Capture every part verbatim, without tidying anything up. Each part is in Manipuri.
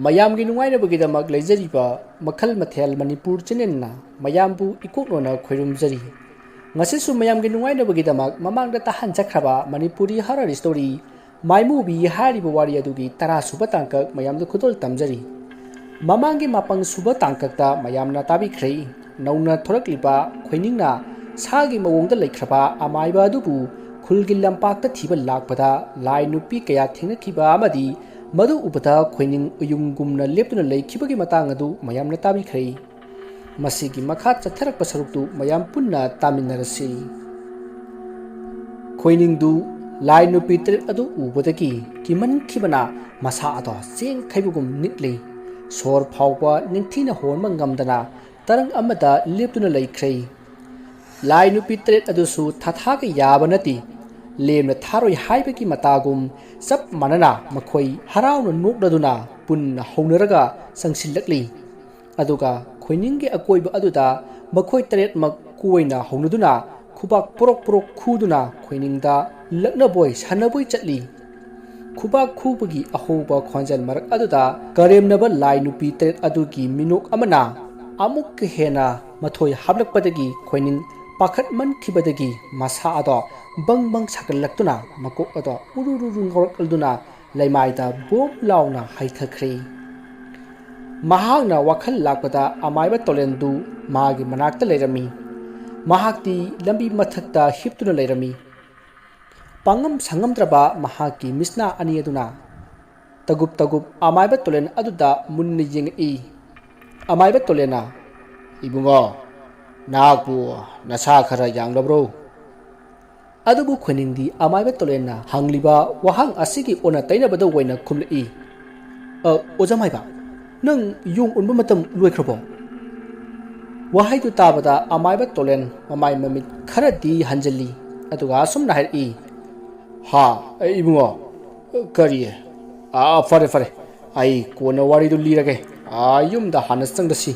ꯃꯌꯥꯝꯒꯤ ꯅꯨꯡꯉꯥꯏꯅꯕꯒꯤꯗꯃꯛ ꯂꯩꯖꯔꯤꯕ ꯃꯈꯜ ꯃꯊꯦꯜ ꯃꯅꯤꯄꯨꯔ ꯆꯦꯅꯦꯜꯅ ꯃꯌꯥꯝꯕꯨ ꯏꯀꯣꯛꯅꯣꯅ ꯈꯣꯏꯔꯨꯝꯖꯔꯤ꯫ ꯉꯁꯤꯁꯨ ꯃꯌꯥꯝꯒꯤ ꯅꯨꯡꯉꯥꯏꯅꯕꯒꯤꯗꯃꯛ ꯃꯃꯥꯡꯗ ꯇꯥꯍꯟꯖꯈ꯭ꯔꯕ ꯃꯅꯤꯄꯨꯔꯤ ꯍꯔꯔ ꯁ꯭ꯇꯣꯔꯤ ꯃꯥꯏꯃꯨꯕꯤ ꯍꯥꯏꯔꯤꯕ ꯋꯥꯔꯤ ꯑꯗꯨꯒꯤ ꯇꯔꯥ ꯁꯨꯕ ꯇꯥꯡꯀꯛ ꯃꯌꯥꯝꯗ ꯈꯨꯗꯣꯜ ꯇꯝꯖꯔꯤ꯫ ꯃꯃꯥꯡꯒꯤ ꯃꯥꯄꯟ ꯁꯨꯕ ꯇꯥꯡꯀꯛꯇ ꯃꯌꯥꯝꯅ ꯇꯥꯕꯤꯈ꯭ꯔꯦ꯫ ꯅꯧꯅ ꯊꯣꯔꯛꯂꯤꯕ ꯈꯣꯏꯅꯤꯡꯅ ꯁꯥꯒꯤ ꯃꯑꯣꯡꯗ ꯂꯩꯈ꯭ꯔꯕ ꯑꯃꯥꯏꯕ ꯑꯗꯨꯕꯨ ꯈꯨꯜꯒꯤ ꯂꯝꯄꯥꯛꯇ ꯊꯤꯕ ꯂꯥꯛꯄꯗ ꯂꯥꯏ ꯅꯨꯄꯤ ꯀꯌꯥ ꯊꯦꯡꯅꯈꯤꯕ ꯑꯃꯗꯤ ꯃꯗꯨ ꯎꯕꯗ ꯈꯣꯏꯅꯤꯡ ꯎꯌꯨꯡꯒꯨꯝꯅ ꯂꯦꯞꯇꯨꯅ ꯂꯩꯈꯤꯕꯒꯤ ꯃꯇꯥꯡ ꯑꯗꯨ ꯃꯌꯥꯝꯅ ꯇꯥꯕꯤꯈ꯭ꯔꯦ꯫ ꯃꯁꯤꯒꯤ ꯃꯈꯥ ꯆꯠꯊꯔꯛꯄ ꯁꯔꯨꯛꯇꯨ ꯃꯌꯥꯝ ꯄꯨꯟꯅ ꯇꯥꯃꯤꯟꯅꯔꯁꯤ꯫ ꯈꯣꯏꯅꯤꯡꯗꯨ ꯂꯥꯏ ꯅꯨꯄꯤ ꯇꯔꯦꯠ ꯑꯗꯨ ꯎꯕꯗꯒꯤ ꯀꯤꯃꯟꯈꯤꯕꯅ ꯃꯁꯥ ꯑꯗꯣ ꯆꯦꯡꯈꯩꯕꯒꯨꯝ ꯅꯤꯛꯂꯤ꯫ ꯁꯣꯔ ꯐꯥꯎꯕ ꯅꯤꯡꯊꯤꯅ ꯍꯣꯟꯕ ꯉꯝꯗꯅ ꯇꯔꯪ ꯑꯃꯗ ꯂꯦꯞꯇꯨꯅ ꯂꯩꯈ꯭ꯔꯦ꯫ ꯂꯥꯏ ꯅꯨꯄꯤ ꯇꯔꯦꯠ ꯑꯗꯨꯁꯨ ꯊꯥꯊꯥꯒ ꯌꯥꯕ ꯅꯠꯇꯦ꯫ ꯂꯦꯝꯅ ꯊꯥꯔꯣꯏ ꯍꯥꯏꯕꯒꯤ ꯃꯇꯥꯒꯨꯝ ꯆꯞ ꯃꯥꯟꯅꯅ ꯃꯈꯣꯏ ꯍꯔꯥꯎꯅ ꯅꯣꯛꯂꯗꯨꯅ ꯄꯨꯟꯅ ꯍꯧꯅꯔꯒ ꯆꯪꯁꯤꯜꯂꯛꯂꯤ꯫ ꯑꯗꯨꯒ ꯈꯣꯏꯅꯤꯡꯒꯤ ꯑꯀꯣꯏꯕ ꯑꯗꯨꯗ ꯃꯈꯣꯏ ꯇꯔꯦꯠꯃꯛ ꯀꯣꯏꯅ ꯍꯧꯅꯗꯨꯅ ꯈꯨꯕꯥꯛ ꯄꯣꯔꯣꯛ ꯄꯣꯔꯣꯛ ꯈꯨꯗꯨꯅ ꯈꯣꯏꯅꯤꯡꯗ ꯂꯛꯅꯕꯣꯏ ꯁꯥꯟꯅꯕꯣꯏ ꯆꯠꯂꯤ꯫ ꯈꯨꯕꯥꯛ ꯈꯨꯕꯒꯤ ꯑꯍꯧꯕ ꯈꯣꯟꯖꯦꯜ ꯃꯔꯛ ꯑꯗꯨꯗ ꯀꯔꯦꯝꯅꯕ ꯂꯥꯏ ꯅꯨꯄꯤ ꯇꯔꯦꯠ ꯑꯗꯨꯒꯤ ꯃꯤꯅꯣꯛ ꯑꯃꯅ ꯑꯃꯨꯛꯀ ꯍꯦꯟꯅ ꯃꯊꯣꯏ ꯍꯥꯞꯂꯛꯄꯗꯒꯤ ꯈꯣꯏꯅꯤꯡ ꯄꯥꯈꯠꯃꯟꯈꯤꯕꯗꯒꯤ ꯃꯁꯥ ꯑꯗꯣ ꯕꯪ ꯕꯪ ꯁꯥꯒꯠꯂꯛꯇꯨꯅ ꯃꯀꯣꯛ ꯑꯗꯣ ꯎꯔꯨ ꯔꯨ ꯔꯨ ꯉꯧꯔꯛꯂꯗꯨꯅ ꯂꯩꯃꯥꯏꯗ ꯕꯣꯝ ꯂꯥꯎꯅ ꯍꯩꯊꯈ꯭ꯔꯦ꯫ ꯃꯍꯥꯛꯅ ꯋꯥꯈꯜ ꯂꯥꯛꯄꯗ ꯑꯃꯥꯏꯕ ꯇꯣꯂꯦꯟꯗꯨ ꯃꯥꯒꯤ ꯃꯅꯥꯛꯇ ꯂꯩꯔꯝꯃꯤ꯫ ꯃꯍꯥꯛꯇꯤ ꯂꯝꯕꯤ ꯃꯊꯛꯇ ꯍꯤꯞꯇꯨꯅ ꯂꯩꯔꯝꯃꯤ꯫ ꯄꯥꯡꯉꯝ ꯁꯥꯉꯝꯗ꯭ꯔꯕ ꯃꯍꯥꯛꯀꯤ ꯃꯤꯠꯁꯅꯥ ꯑꯅꯤ ꯑꯗꯨꯅ ꯇꯒꯨꯞ ꯇꯒꯨꯞ ꯑꯃꯥꯏꯕ ꯇꯣꯂꯦꯟ ꯑꯗꯨꯗ ꯃꯨꯟꯅ ꯌꯦꯡꯉꯛꯏ꯫ ꯑꯃꯥꯏꯕ ꯇꯣꯂꯦꯟꯅ, "ꯏꯕꯨꯡꯉꯣ, ꯅꯍꯥꯛꯄꯨ ꯅꯁꯥ ꯈꯔ ꯌꯥꯡꯂꯕ꯭ꯔꯣ?" ꯑꯗꯨꯕꯨ ꯈꯣꯏꯅꯤꯡꯗꯤ ꯑꯃꯥꯏꯕ ꯇꯣꯂꯦꯟꯅ ꯍꯪꯂꯤꯕ ꯋꯥꯍꯪ ꯑꯁꯤꯒꯤ ꯑꯣꯟꯅ ꯇꯩꯅꯕꯗ ꯑꯣꯏꯅ ꯈꯨꯝꯂꯛꯏ, "ꯑ, ꯑꯣꯖꯥ ꯃꯥꯏꯕ, ꯅꯪ ꯌꯣꯡ ꯑꯣꯟꯕ ꯃꯇꯝ ꯂꯣꯏꯈ꯭ꯔꯕꯣ?" ꯋꯥꯍꯩꯗꯨ ꯇꯥꯕꯗ ꯑꯃꯥꯏꯕ ꯇꯣꯂꯦꯟ ꯃꯃꯥꯏ ꯃꯃꯤꯠ ꯈꯔꯗꯤ ꯍꯟꯖꯤꯜꯂꯤ, ꯑꯗꯨꯒ ꯑꯁꯨꯝꯅ ꯍꯥꯏꯔꯛꯏ, "ꯍꯥ, ꯏꯕꯨꯡꯉꯣ, ꯀꯔꯤ? ꯑꯥ, ꯐꯔꯦ, ꯐꯔꯦ, ꯑꯩ ꯀꯣꯟꯅ ꯋꯥꯔꯤꯗꯨ ꯂꯤꯔꯒꯦ꯫ ꯑꯥ, ꯌꯨꯝꯗ ꯍꯥꯟꯅ ꯆꯪꯗꯁꯤ꯫"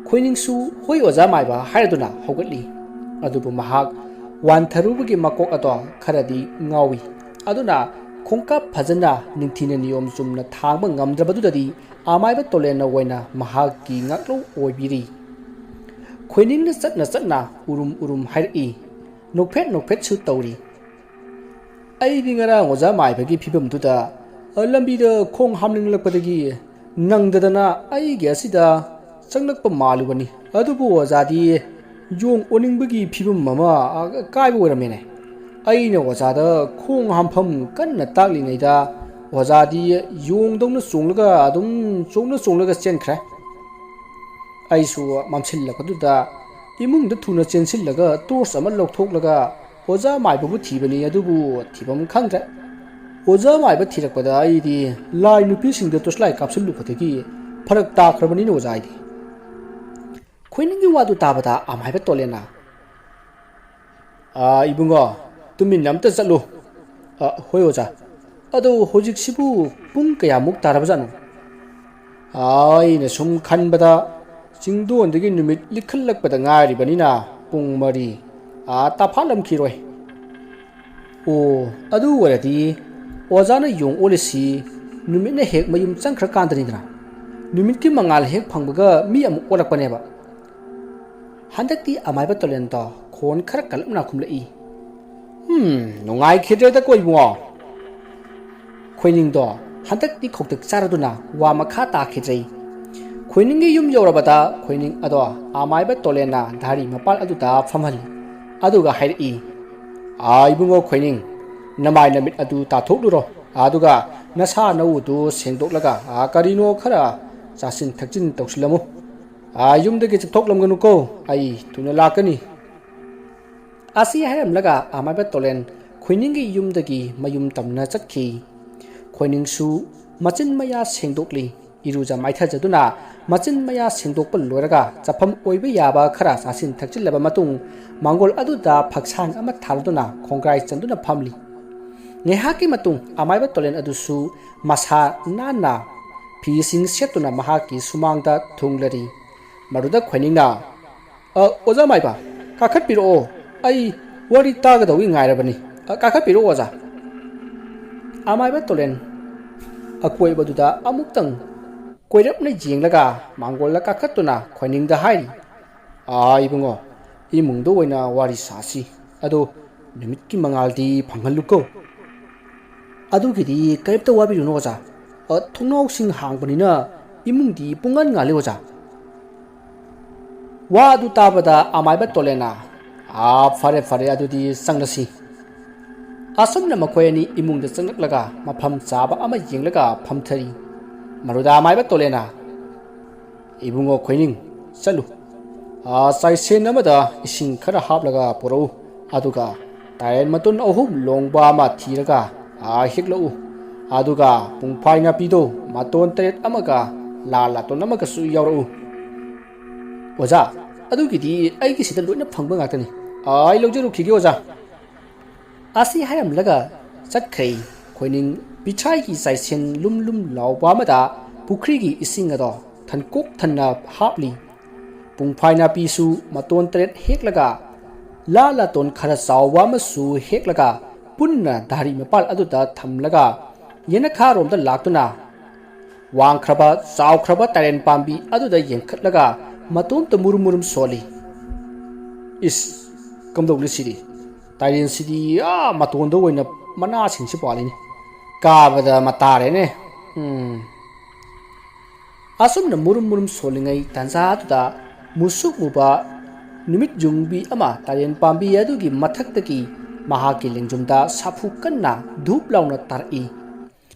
ꯈꯣꯏꯅꯤꯡꯁꯨ "ꯍꯣꯏ ꯑꯣꯖꯥ ꯃꯥꯏꯕ" ꯍꯥꯏꯔꯗꯨꯅ ꯍꯧꯒꯠꯂꯤ꯫ ꯑꯗꯨꯕꯨ ꯃꯍꯥꯛ ꯋꯥꯟꯊꯔꯨꯕꯒꯤ ꯃꯀꯣꯛ ꯑꯗꯣ ꯈꯔꯗꯤ ꯉꯥꯎꯏ꯫ ꯑꯗꯨꯅ ꯈꯣꯡꯀꯥꯞ ꯐꯖꯅ ꯅꯤꯡꯊꯤꯅ ꯅꯤꯌꯣꯝ ꯆꯨꯝꯅ ꯊꯥꯡꯕ ꯉꯝꯗ꯭ꯔꯕꯗꯨꯗꯗꯤ ꯑꯃꯥꯏꯕ ꯇꯣꯂꯦꯟꯅ ꯑꯣꯏꯅ ꯃꯍꯥꯛꯀꯤ ꯉꯥꯛꯂꯧ ꯑꯣꯏꯕꯤꯔꯤ꯫ ꯈꯣꯏꯅꯤꯡꯅ ꯆꯠꯅ ꯆꯠꯅ ꯎꯔꯨꯝ ꯎꯔꯨꯝ ꯍꯥꯏꯔꯛꯏ꯫ ꯅꯣꯛꯐꯦꯠ ꯅꯣꯛꯐꯦꯠꯁꯨ ꯇꯧꯔꯤ꯫ ꯑꯩꯗꯤ ꯉꯔꯥꯡ ꯑꯣꯖꯥ ꯃꯥꯏꯕꯒꯤ ꯐꯤꯕꯝꯗꯨꯗ, ꯑ, ꯂꯝꯕꯤꯗ ꯈꯣꯡ ꯍꯥꯝꯅꯤꯡꯂꯛꯄꯗꯒꯤ ꯅꯪꯗꯗꯅ ꯑꯩꯒꯤ ꯑꯁꯤꯗ ꯆꯪꯂꯛꯄ ꯃꯥꯜꯂꯨꯕꯅꯤ꯫ ꯑꯗꯨꯕꯨ ꯑꯣꯖꯥꯗꯤ ꯌꯣꯡ ꯑꯣꯅꯤꯡꯕꯒꯤ ꯐꯤꯕꯝ ꯑꯃ, ꯑ, ꯀꯥꯏꯕ ꯑꯣꯏꯔꯝꯃꯦꯅꯦ꯫ ꯑꯩꯅ ꯑꯣꯖꯥꯗ ꯈꯣꯡ ꯍꯥꯝꯐꯝ ꯀꯟꯅ ꯇꯥꯛꯂꯤꯉꯩꯗ ꯑꯣꯖꯥꯗꯤ ꯌꯣꯡꯗꯧꯅ ꯆꯣꯡꯂꯒ ꯑꯗꯨꯝ ꯆꯣꯡꯂ ꯆꯣꯡꯂꯒ ꯆꯦꯟꯈ꯭ꯔꯦ꯫ ꯑꯩꯁꯨ ꯃꯝꯁꯤꯜꯂꯛꯄꯗꯨꯗ ꯏꯃꯨꯡꯗ ꯊꯨꯅ ꯆꯦꯟꯁꯤꯜꯂꯒ ꯇꯣꯔꯆ ꯑꯃ ꯂꯧꯊꯣꯛꯂꯒ ꯑꯣꯖꯥ ꯃꯥꯏꯕꯕꯨ ꯊꯤꯕꯅꯤ, ꯑꯗꯨꯕꯨ ꯊꯤꯐꯝ ꯈꯪꯗ꯭ꯔꯦ꯫ ꯑꯣꯖꯥ ꯃꯥꯏꯕ ꯊꯤꯔꯛꯄꯗ ꯑꯩꯗꯤ ꯂꯥꯏ ꯅꯨꯄꯤꯁꯤꯡꯗ ꯇꯣꯔꯆ ꯂꯥꯏꯠ ꯀꯥꯞꯁꯤꯜꯂꯨꯕꯗꯒꯤ ꯐꯔꯛ ꯇꯥꯈ꯭ꯔꯕꯅꯤꯅ ꯑꯣꯖꯥ ꯑꯩꯗꯤ꯫ ꯈꯣꯏꯅꯤꯡꯒꯤ ꯋꯥꯗꯨ ꯇꯥꯕꯗ ꯑꯃꯥꯏꯕ ꯇꯣꯂꯦꯟꯅ, "ꯑꯥ, ꯏꯕꯨꯡꯉꯣ, ꯇꯨꯃꯤꯟꯅ ꯑꯝꯇ ꯆꯠꯂꯨ꯫" "ꯑ, ꯍꯣꯏ ꯑꯣꯖꯥ꯫ ꯑꯗꯣ ꯍꯧꯖꯤꯛꯁꯤꯕꯨ ꯄꯨꯡ ꯀꯌꯥꯃꯨꯛ ꯇꯥꯔꯕꯖꯥꯠꯅꯣ?" "ꯑꯩꯅ ꯁꯨꯝ ꯈꯟꯕꯗ ꯆꯤꯡꯗꯣꯟꯗꯒꯤ ꯅꯨꯃꯤꯠ ꯂꯤꯈꯠꯂꯛꯄꯗ ꯉꯥꯏꯔꯤꯕꯅꯤꯅ ꯄꯨꯡ ꯃꯔꯤ, ꯑꯥ, ꯇꯥꯐꯥꯠꯂꯝꯈꯤꯔꯣꯏ꯫" "ꯑꯣ, ꯑꯗꯨ ꯑꯣꯏꯔꯗꯤ ꯑꯣꯖꯥꯅ ꯌꯣꯡ ꯑꯣꯜꯂꯤꯁꯤ ꯅꯨꯃꯤꯠꯅ ꯍꯦꯛ ꯃꯌꯨꯝ ꯆꯪꯈ꯭ꯔꯀꯥꯟꯗꯅꯤꯗꯅ꯫ ꯅꯨꯃꯤꯠꯀꯤ ꯃꯉꯥꯜ ꯍꯦꯛ ꯐꯪꯕꯒ ꯃꯤ ꯑꯃꯨꯛ ꯑꯣꯜꯂꯛꯄꯅꯦꯕ꯫" ꯍꯟꯗꯛꯇꯤ ꯑꯃꯥꯏꯕ ꯇꯣꯂꯦꯟꯗꯣ ꯈꯣꯟ ꯈꯔ ꯀꯜꯂꯞꯅ ꯈꯨꯝꯂꯛꯏ꯫ "ꯍꯝ, ꯅꯨꯡꯉꯥꯏꯈꯤꯗ꯭ꯔꯦꯗꯀꯣ ꯏꯕꯨꯡꯉꯣ꯫" ꯈꯣꯏꯅꯤꯡꯗꯣ ꯍꯟꯗꯛꯇꯤ ꯈꯧꯇꯛ ꯆꯥꯔꯗꯨꯅ ꯋꯥ ꯃꯈꯥ ꯇꯥꯈꯤꯗ꯭ꯔꯦ꯫ ꯈꯣꯏꯅꯤꯡꯒꯤ ꯌꯨꯝ ꯌꯧꯔꯕꯗ ꯈꯣꯏꯅꯤꯡ ꯑꯗꯣ ꯑꯃꯥꯏꯕ ꯇꯣꯂꯦꯟꯅ ꯙꯥꯔꯤ ꯃꯄꯥꯜ ꯑꯗꯨꯗ ꯐꯝꯍꯜꯂꯤ꯫ ꯑꯗꯨꯒ ꯍꯥꯏꯔꯛꯏ, "ꯑꯥ, ꯏꯕꯨꯡꯉꯣ ꯈꯣꯏꯅꯤꯡ, ꯅꯃꯥꯏ ꯅꯃꯤꯠ ꯑꯗꯨ ꯇꯥꯊꯣꯛꯂꯨꯔꯣ, ꯑꯗꯨꯒ ꯅꯁꯥ ꯅꯎꯗꯨ ꯁꯦꯡꯗꯣꯛꯂꯒ, ꯑꯥ, ꯀꯔꯤꯅꯣ ꯈꯔ ꯆꯥꯁꯤꯟ ꯊꯛꯆꯤꯟ ꯇꯧꯁꯤꯜꯂꯝꯃꯨ꯫ ꯑꯥ, ꯌꯨꯝꯗꯒꯤ ꯆꯠꯊꯣꯛꯂꯝꯒꯅꯨꯀꯣ, ꯑꯩ ꯊꯨꯅ ꯂꯥꯛꯀꯅꯤ꯫" ꯑꯁꯤ ꯍꯥꯏꯔꯝꯂꯒ ꯑꯃꯥꯏꯕ ꯇꯣꯂꯦꯟ ꯈꯣꯏꯅꯤꯡꯒꯤ ꯌꯨꯝꯗꯒꯤ ꯃꯌꯨꯝ ꯇꯝꯅ ꯆꯠꯈꯤ꯫ ꯈꯣꯏꯅꯤꯡꯁꯨ ꯃꯆꯤꯟ ꯃꯌꯥ ꯁꯦꯡꯗꯣꯛꯂꯤ꯫ ꯏꯔꯨꯖ ꯃꯥꯏꯊꯖꯗꯨꯅ ꯃꯆꯤꯟ ꯃꯌꯥ ꯁꯦꯡꯗꯣꯛꯄ ꯂꯣꯏꯔꯒ ꯆꯠꯐꯝ ꯑꯣꯏꯕ ꯌꯥꯕ ꯈꯔ ꯆꯥꯁꯤꯟ ꯊꯛꯆꯤꯜꯂꯕ ꯃꯇꯨꯡ ꯃꯥꯡꯒꯣꯜ ꯑꯗꯨꯗ ꯐꯛꯁꯥꯡ ꯑꯃ ꯊꯥꯔꯗꯨꯅ ꯈꯣꯡꯒ꯭ꯔꯥꯏ ꯆꯟꯗꯨꯅ ꯐꯝꯂꯤ꯫ ꯉꯥꯏꯍꯥꯛꯀꯤ ꯃꯇꯨꯡ ꯑꯃꯥꯏꯕ ꯇꯣꯂꯦꯟ ꯑꯗꯨꯁꯨ ꯃꯁꯥ ꯅꯥꯟꯅ ꯐꯤꯁꯤꯡ ꯁꯦꯠꯇꯨꯅ ꯃꯍꯥꯛꯀꯤ ꯁꯨꯃꯥꯡꯗ ꯊꯨꯡꯂꯔꯤ꯫ ꯃꯗꯨꯗ ꯈꯣꯏꯅꯤꯡꯅ, "ꯑ, ꯑꯣꯖꯥ ꯃꯥꯏꯕ, ꯀꯥꯈꯠꯄꯤꯔꯛꯑꯣ꯫ ꯑꯩ ꯋꯥꯔꯤ ꯇꯥꯒꯗꯧꯕꯒꯤ ꯉꯥꯏꯔꯕꯅꯤ꯫ ꯑ, ꯀꯥꯈꯠꯄꯤꯔꯛꯑꯣ ꯑꯣꯖꯥ꯫" ꯑꯃꯥꯏꯕ ꯇꯣꯂꯦꯟ ꯑꯀꯣꯏꯕꯗꯨꯗ ꯑꯃꯨꯛꯇꯪ ꯀꯣꯏꯔꯞꯅ ꯌꯦꯡꯂꯒ ꯃꯥꯡꯒꯣꯜꯗ ꯀꯥꯈꯠꯇꯨꯅ ꯈꯣꯏꯅꯤꯡꯗ ꯍꯥꯏꯔꯤ, "ꯑꯥ ꯏꯕꯨꯡꯉꯣ, ꯏꯃꯨꯡꯗ ꯑꯣꯏꯅ ꯋꯥꯔꯤ ꯁꯥꯁꯤ꯫ ꯑꯗꯣ ꯅꯨꯃꯤꯠꯀꯤ ꯃꯉꯥꯜꯗꯤ ꯐꯪꯍꯜꯂꯨꯀꯣ꯫" "ꯑꯗꯨꯒꯤꯗꯤ ꯀꯔꯤꯝꯇ ꯋꯥꯕꯤꯔꯨꯅꯨ ꯑꯣꯖꯥ꯫ ꯑ, ꯊꯣꯡꯅꯥꯎꯁꯤꯡ ꯍꯥꯡꯕꯅꯤꯅ ꯏꯃꯨꯡꯗꯤ ꯄꯨꯡꯉꯥꯟ ꯉꯥꯜꯂꯤ ꯑꯣꯖꯥ꯫" ꯋꯥ ꯑꯗꯨ ꯇꯥꯕꯗ ꯑꯃꯥꯏꯕ ꯇꯣꯂꯦꯟꯅ, "ꯑꯥ, ꯐꯔꯦ ꯐꯔꯦ, ꯑꯗꯨꯗꯤ ꯆꯪꯂꯁꯤ꯫" ꯑꯁꯨꯝꯅ ꯃꯈꯣꯏ ꯑꯅꯤ ꯏꯃꯨꯡꯗ ꯆꯪꯂꯛꯂꯒ ꯃꯐꯝ ꯆꯥꯕ ꯑꯃ ꯌꯦꯡꯂꯒ ꯐꯝꯊꯔꯤ꯫ ꯃꯗꯨꯗ ꯑꯃꯥꯏꯕ ꯇꯣꯂꯦꯟꯅ, "ꯏꯕꯨꯡꯉꯣ ꯈꯣꯏꯅꯤꯡ, ꯆꯠꯂꯨ꯫ ꯑꯥ, ꯆꯥꯏꯁꯦꯟ ꯑꯃꯗ ꯏꯁꯤꯡ ꯈꯔ ꯍꯥꯞꯂꯒ ꯄꯨꯔꯛꯎ꯫ ꯑꯗꯨꯒ ꯇꯥꯏꯔꯦꯟ ꯃꯇꯣꯟ ꯑꯍꯨꯝ ꯂꯣꯡꯕ ꯑꯃ ꯊꯤꯔꯒ, ꯑꯥ, ꯍꯦꯛꯂꯛꯎ꯫ ꯑꯗꯨꯒ ꯄꯨꯡꯐꯥꯏ ꯅꯥꯄꯤꯗꯣ ꯃꯇꯣꯟ ꯇꯔꯦꯠ ꯑꯃꯒ ꯂꯥ ꯂꯥꯇꯣꯟ ꯑꯃꯒꯁꯨ ꯌꯥꯎꯔꯛꯎ꯫" "ꯑꯣꯖꯥ, ꯑꯗꯨꯒꯤꯗꯤ ꯑꯩꯒꯤꯁꯤꯗ ꯂꯣꯏꯅ ꯐꯪꯕ ꯉꯥꯛꯇꯅꯤ꯫ ꯑꯥ, ꯑꯩ ꯂꯧꯖꯔꯨꯈꯤꯒꯦ ꯑꯣꯖꯥ꯫" ꯑꯁꯤ ꯍꯥꯏꯔꯝꯂꯒ ꯆꯠꯈ꯭ꯔꯦ꯫ ꯈꯣꯏꯅꯤꯡ ꯄꯤꯊ꯭ꯔꯥꯏꯒꯤ ꯆꯥꯏꯁꯦꯟ ꯂꯨꯝ ꯂꯨꯝ ꯂꯥꯎꯕ ꯑꯃꯗ ꯄꯨꯈ꯭ꯔꯤꯒꯤ ꯏꯁꯤꯡ ꯑꯗꯣ ꯊꯟꯀꯣꯛ ꯊꯟꯅ ꯍꯥꯞꯂꯤ꯫ ꯄꯨꯡꯐꯥꯏ ꯅꯥꯄꯤꯁꯨ ꯃꯇꯣꯟ ꯇꯔꯦꯠ ꯍꯦꯛꯂꯒ ꯂꯥ ꯂꯥꯇꯣꯟ ꯈꯔ ꯆꯥꯎꯕ ꯑꯃꯁꯨ ꯍꯦꯛꯂꯒ ꯄꯨꯟꯅ ꯙꯥꯔꯤ ꯃꯄꯥꯜ ꯑꯗꯨꯗ ꯊꯝꯂꯒ ꯌꯦꯅꯈꯥꯔꯣꯝꯗ ꯂꯥꯛꯇꯨꯅ ꯋꯥꯡꯈ꯭ꯔꯕ ꯆꯥꯎꯈ꯭ꯔꯕ ꯇꯥꯏꯔꯦꯟ ꯄꯥꯝꯕꯤ ꯑꯗꯨꯗ ꯌꯦꯡꯈꯠꯂꯒ ꯃꯇꯣꯟꯇ ꯃꯨꯔꯨꯝ ꯃꯨꯔꯨꯝ ꯁꯣꯜꯂꯤ꯫ "ꯏꯁ, ꯀꯝꯗꯧꯅꯤ ꯁꯤꯗꯤ? ꯇꯥꯏꯔꯦꯟꯁꯤꯗꯤ ꯑꯥ ꯃꯇꯣꯟꯗ ꯑꯣꯏꯅ ꯃꯅꯥꯁꯤꯡꯁꯤ ꯄꯥꯜꯂꯤꯅꯤ꯫ ꯀꯥꯕꯗ ꯃꯇꯥꯔꯦꯅꯦ꯫ ꯎꯝ꯫" ꯑꯁꯨꯝꯅ ꯃꯨꯔꯨꯝ ꯃꯨꯔꯨꯝ ꯁꯣꯜꯂꯤꯉꯩ ꯇꯥꯟꯖꯥꯗꯨꯗ ꯃꯨꯁꯨꯛ ꯃꯨꯕ ꯅꯨꯃꯤꯠ ꯌꯨꯡꯕꯤ ꯑꯃ ꯇꯥꯏꯔꯦꯟ ꯄꯥꯝꯕꯤ ꯑꯗꯨꯒꯤ ꯃꯊꯛꯇꯒꯤ ꯃꯍꯥꯛꯀꯤ ꯂꯦꯡꯖꯨꯝꯗ ꯁꯥꯐꯨ ꯀꯟꯅ ꯙꯨꯞ ꯂꯥꯎꯅ ꯇꯥꯔꯛꯏ꯫